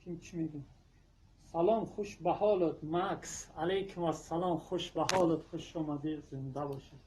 Kim tushmaydi? Salom, خوش به حالت مکس. علیکم السلام، خوش به حالت، خوش آمدی، زنده باشی.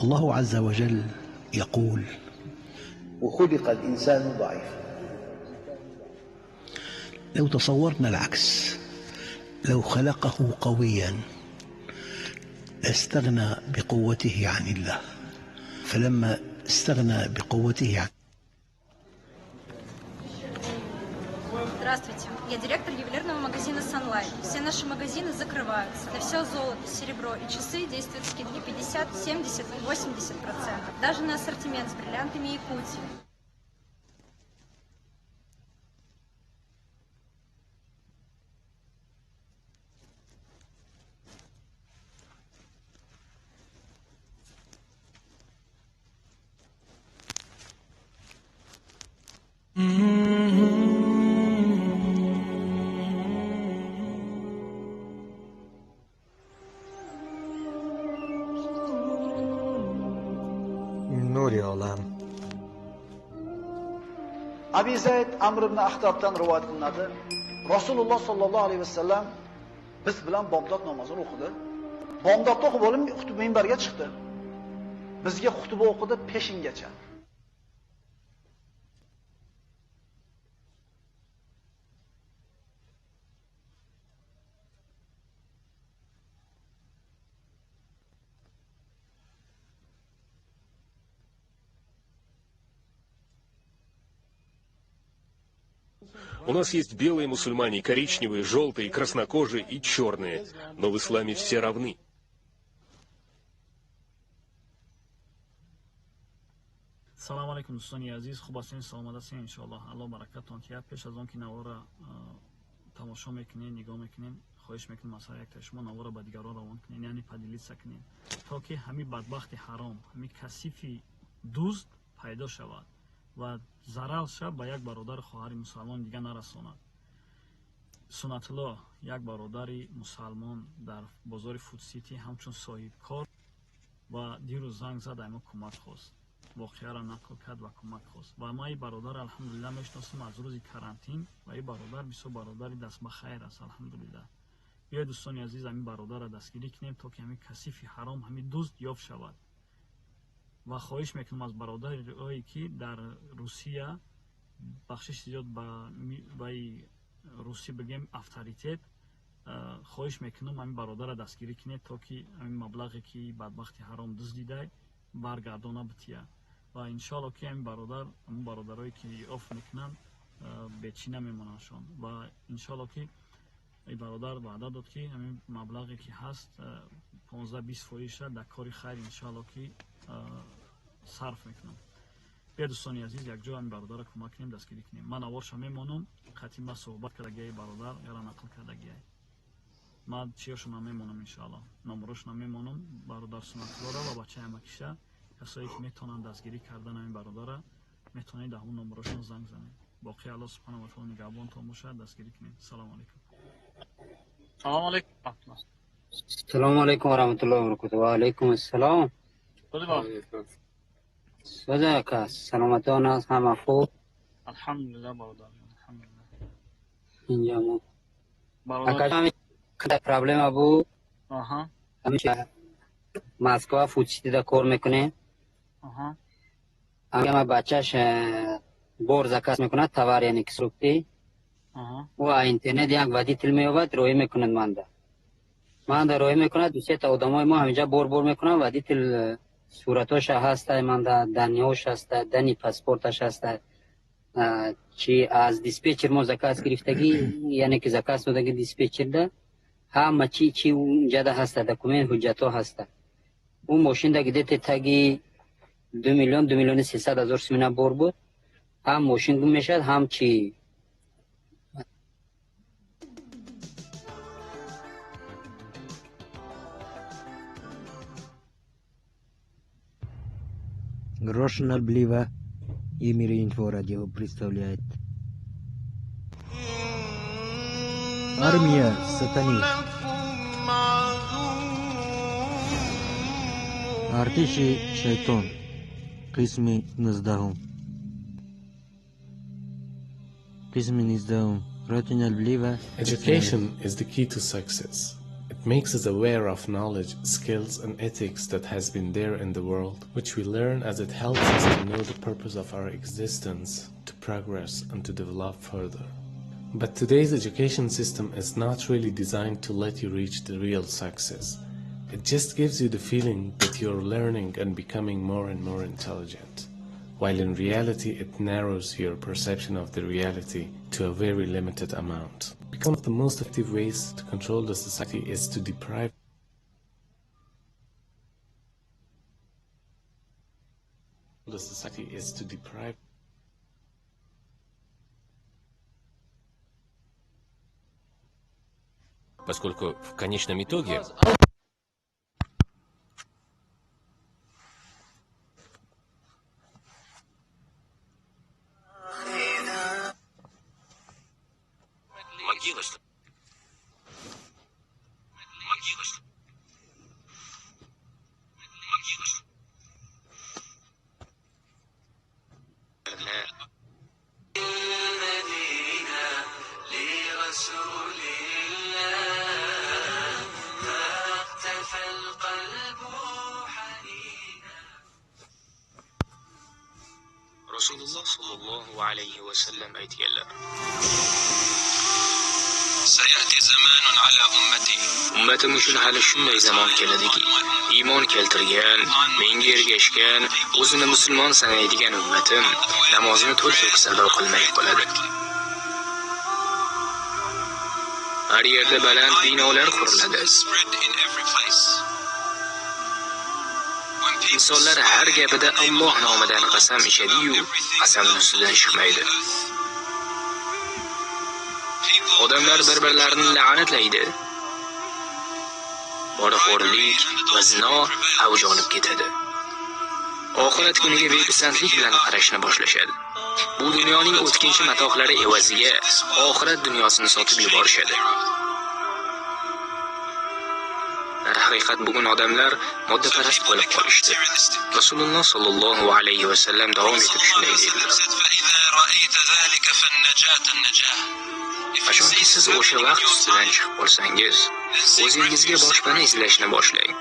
الله عز وجل يقول: وخلق الإنسان ضعيفا. لو تصورنا العكس، لو خلقه قويا لاستغنى بقوته عن الله، فلما استغنى بقوته عن Здравствуйте, я директор ювелирного магазина Sunlight. Все наши магазины закрываются. На все золото, серебро и часы действуют скидки 50, 70 и 80%. Даже на ассортимент с бриллиантами Якутии. Nuri olam. Abi Zayd Amr ibn Ahtabdan rivoyat qilinadi. Rasululloh sallallohu alayhi vasallam biz bilan bomdod namozini o'qidi. Bomdodni o'qib bo'lib, xutba minbarga chiqdi. Bizga xutba o'qidi peshingacha. У нас есть белые мусульмане, коричневые, желтые, краснокожие и черные. Но в исламе все равны. Салом алейкум, дӯстони азиз, хуб ҳастед, саломат ҳастед, иншоаллоҳ. Аллоҳ баракатон диҳад. Пеш аз он ки навора тамошо мекунед, нигоҳ мекунед, хоҳиш мекунем аз ҳар яктаи шумо навора ба дигарон равон кунед, яъне поделиться кунед, то ки ҳамин бадбахти ҳаром, ҳамин касифи дузд пайдо шавад ва зарар шаб ба як бародари хоҳари мусалмон дига нарасонад. Сунатулло, як бародари мусалмон дар бозори Фудсити ҳамчун соҳибкор ва дирӯз занг зад, ай мо кӯмак хост. Воқеаро нақл кард ва кӯмак хост. Ва ма ин бародар алҳамдулиллаҳ мешиносам аз рӯзи карантин ва ин бародар бисёр бародари дастбахайр аст, алҳамдулиллаҳ. Биёед дӯстони азиз, ҳамин бародарро дастгирӣ кунем, то ки ҳамин касифи ҳаром, ҳамин дузд ёфт шавад. Ва хоҳиш мекунам аз бародарое ки дар Русия, бахшиш зиёд ба русӣ бигем авторитет, хоҳиш мекунам ҳамин бародарро дастгирӣ кунед, то ки ҳамин маблағе ки бадбахти ҳаром дуздидай баргардона бития. Ва иншоалло ки ҳамин бародар, ҳамин бародарое ки ёфт мекунанд, бечӣ намемонандшон. Ва иншоалло ки ин бародар ваъда дод ки ҳамин маблағе ки ҳаст 15-20 фоизша дар кори хайр иншоалло ки сарф мекунам. Биё дӯстони азиз, якҷо ҳамин бародарро кӯмак кунем, дастгирӣ кунем. Ман аворша мемонам, қатъи ма суҳбат кардагиаи бародар, яра нақл кардагиай. Ман чиёшона мемонам иншоалло, номерошона мемонам, бародар Сунатуллоро ва бачаи амакиша, касое ки метавонанд дастгирӣ кардан ҳамин бародарро, метавонед дар ҳамон номерошон занг занед. Боқӣ Аллоҳ субҳанаҳу ва таоло нигаҳбонтон бошад, дастгирӣ кунед. Салому алейкум. Салому алейкум. Салому алейкум ва раҳматуллоҳи ва баракотуҳ. Ва алейкум ассалом. Соза саломатон аст, ҳама хуб? Алҳамдулиллаҳ бародар, алҳамдулиллаҳ. Инҷа мо ака проблема буд. Аҳа. Москва Фудситида кор мекунем. Аҳа. Ама бачаш бор заказ мекунад, товар, яъне ки фрукти. Аҳа. Ӯ интернет як водитель меёбад, роҳӣ мекунад манда. Манда роҳӣ мекунад, ду се та одамои мо ҳаминҷа бор бор мекунанд, водитель суратоша ҳаста, манда даниҳош ҳаста, дани паспорташ ҳаста. Чи аз диспетчер мо заказ гирифтагӣ, яъне ки заказ додаги диспетчерда, ҳама чи чи унҷада ҳаста, документ, ҳуҷҷатҳо ҳаста. Ӯ мошинда где-то таги 2 миллион, 2 миллиони 300 ҳазор сумина бор буд. Ҳам мошин гум мешавад, ҳам чи Грошин Блива и Мири Инфо Радио представляет. Армия сатаны. Артиши шайтон. Қисми 19. Қисми 19. Ротинал Блива. Education is the key to success. It It makes us aware of knowledge, skills, and ethics that has been there in the world, which we learn as it helps us to know the purpose of our existence, to progress, and to develop further. But today's education system is not really designed to let you reach the real success. It just gives you the feeling that you're learning and becoming more and more intelligent, while in reality it narrows your perception of the reality to a very limited amount. Because one of the most effective ways to control the society is to deprive the society is to deprive Поскольку в конечном итоге могила, что... Могила, что... Могила, что... Rasululloh sollallohu alayhi va sallam aytganlar: Ummatim uchun hali shunday zamon keladiki, iymon keltirgan, menga ergashgan, o'zini musulmon sanaydigan ummatim namozni to'la-to'kis ado qilmay qoladi. Har yerda baland binolar quriladi. Insonlar har gapida Alloh nomidan qasam ichadi-yu, qasamning ustidan chiqmaydi. Odamlar bir-birlarini la'natlaydi. Poraxo'rlik va zino avj olib ketadi. Oxirat kuniga bepisandlik bilan qarashni boshlashadi. Bu dunyoning o'tkinchi matohlari evaziga oxirat dunyosini sotib yuborishadi. Darhaqiqat bugun odamlar moddaparast bo'lib qolishdi. Rasululloh sollallohu alayhi va sallam davom etib shunday dedilar: Qachonki siz o'sha vaqt ustidan chiqib qolsangiz, o'zingizga boshpana izlashni boshlang.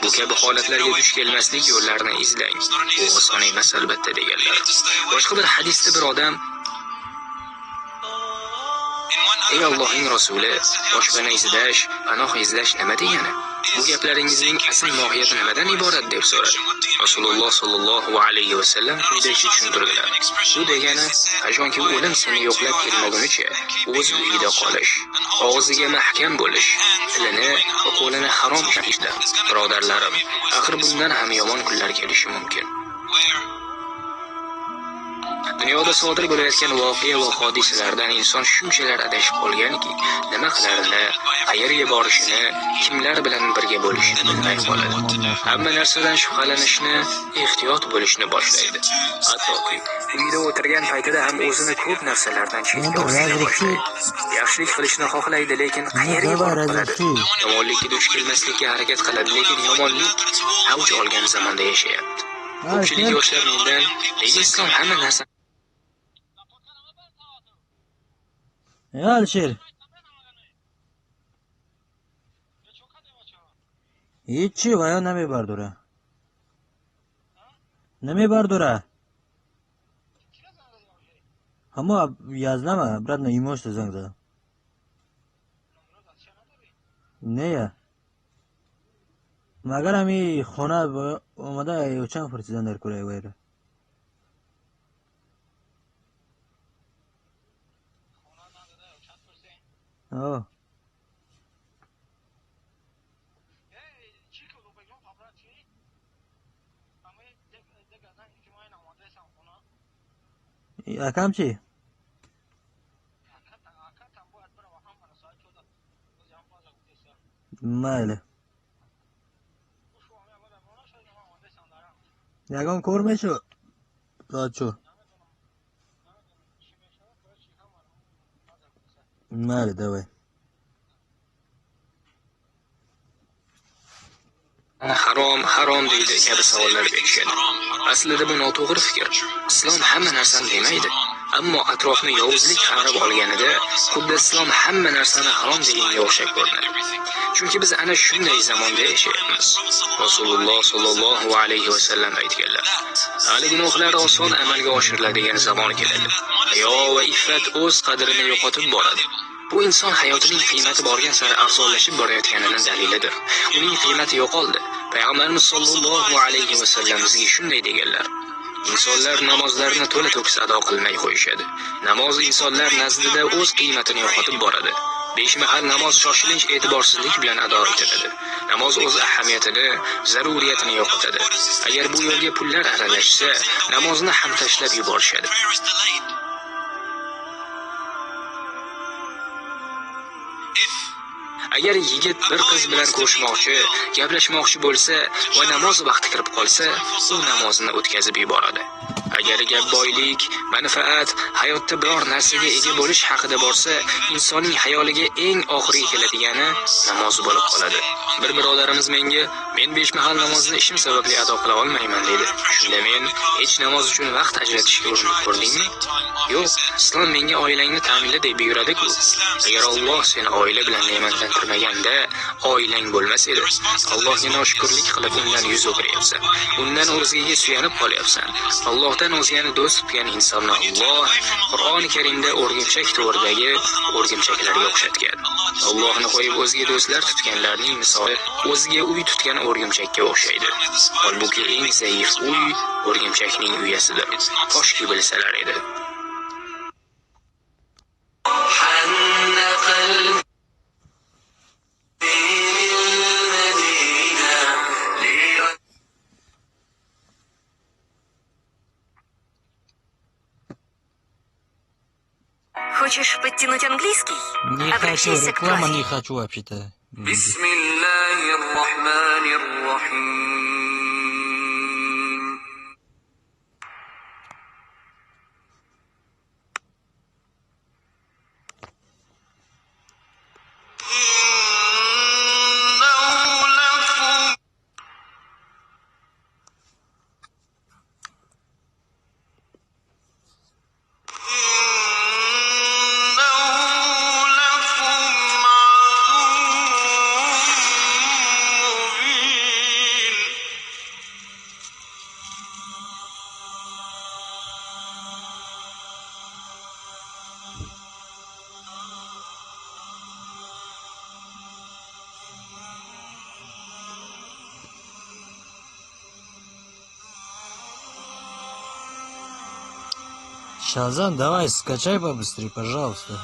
Bu kabi holatlarga duch kelmaslik yo'llarini izlang. Bu oson emas albatta, deganlar. Boshqa bir hadisda bir odam: Ey Allohning rasuli, boshpana izlash, panoh izlash nima degani? Bu gaplaringizning asl mohiyati nimadan iborat, deb so'radi. Rasululloh sollallohu alayhi va sallam quyidagicha tushuntirdilar. Bu degani, qachonki o'lim seni yo'qlab kelmagunicha o'z uyida qolish, og'ziga mahkam bo'lish, tilini va qo'lini harom ishlar. Birodarlarim, axir bundan ham yomon kunlar kelishi mumkin. Dunyoda sodir bo'layotgan voqea va hodisalardan inson shunchalar adashib qolganki, nima qilarini, qayerga borishini, kimlar bilan birga bo'lishini bilmay qoladi. Hamma narsadan shubhalanishni, ehtiyot bo'lishni boshlaydi. Hattoki uyda o'tirgan paytida ham o'zini ko'p narsalardan chetga osishni boshlaydi. Yaxshilik qilishni xohlaydi, lekin qayerga borib qoladi? Yomonlikka duch kelmaslikka harakat qiladi, lekin yomonlik avj olgan zamonda yashayapti. Ko'pchilik yoshlar mendan nega islom hamma narsa Ya Alisher. Hech vayo namebardora. Namebardora. Ҳамо язнама, брат, на имошта занг зада. Не я. Магар ҳами хона омада ё чанд фурсидан дар кураи вайра? О. Акам чӣ? Майли. Ягон кор мешуд? Чо? Майли, давай. Harom, harom deydi kabi savollar berishadi. Aslida bu noto'g'ri fikr. Islom hamma narsani demaydi. Ammo atrofni yovuzlik qamrab olganida, xuddi islom hamma narsani harom deganga o'xshab ko'rinadi. Chunki biz ana shunday zamonda yashayapmiz. Rasululloh sollallohu alayhi va sallam aytganlar: "Hali gunohlar oson amalga oshiriladigan zamon keladi. Hayo va iffat o'z qadrini yo'qotib boradi." Bu inson hayotining qiymati borgan sari arzonlashib borayotganining dalilidir. Uning qiymati yo'qoldi. Payg'ambarimiz sollallohu alayhi va sallam bizga shunday deganlar: Insonlar namozlarini to'la-to'kis ado qilmay qo'yishadi. Namoz insonlar nazdida o'z qiymatini yo'qotib boradi. 5 mahal namoz shoshilinch e'tiborsizlik bilan ado etiladi. Namoz o'z ahamiyatini, zaruriyatini yo'qotadi. Agar bu yo'lga pullar aralashsa, namozni ham tashlab yuborishadi. Agar yigit bir qiz bilan ko'rishmoqchi, gaplashmoqchi bo'lsa va namoz vaqti kirib qolsa, u namozini o'tkazib yuboradi. Agar gap boylik, manfaat, hayotda biror narsaga ega bo'lish haqida borsa, insonning xayoliga eng oxirgi keladigani namoz bo'lib qoladi. Bir birodarimiz menga, "Men 5 mahal namozni ishim sababli ado qila olmayman" dedi. Shunda men, "Hech namoz uchun vaqt ajratishga urinib ko'rdingmi?" "Yo'q, islom menga oilangni ta'minla deb buyuradi-ku. Agar Alloh seni oila bilan ne'matlantirmaganda, oilang bo'lmas edi. Allohga noshukrlik qilib undan yuz o'giryapsan. Undan o'zgaga suyanib qolyapsan. Allohdan o'zgani do'st tutgan insonni Alloh Qur'oni Karimda o'rgimchak to'ridagi o'rgimchaklarga o'xshatgan. Allohni qo'yib o'zga do'stlar tutganlarning misoli o'ziga uy tutgan o'rgimchakka o'xshaydi. Holbuki eng zaif uy o'rgimchakning uyasidir. Koshki bilsalar edi. Хочешь подтянуть английский? Не хочу, Обращайся к реклама профи. не хочу вообще-то. Бисмиллахир-рахманир-рахим. Шазам, давай, скачай побыстрее, пожалуйста.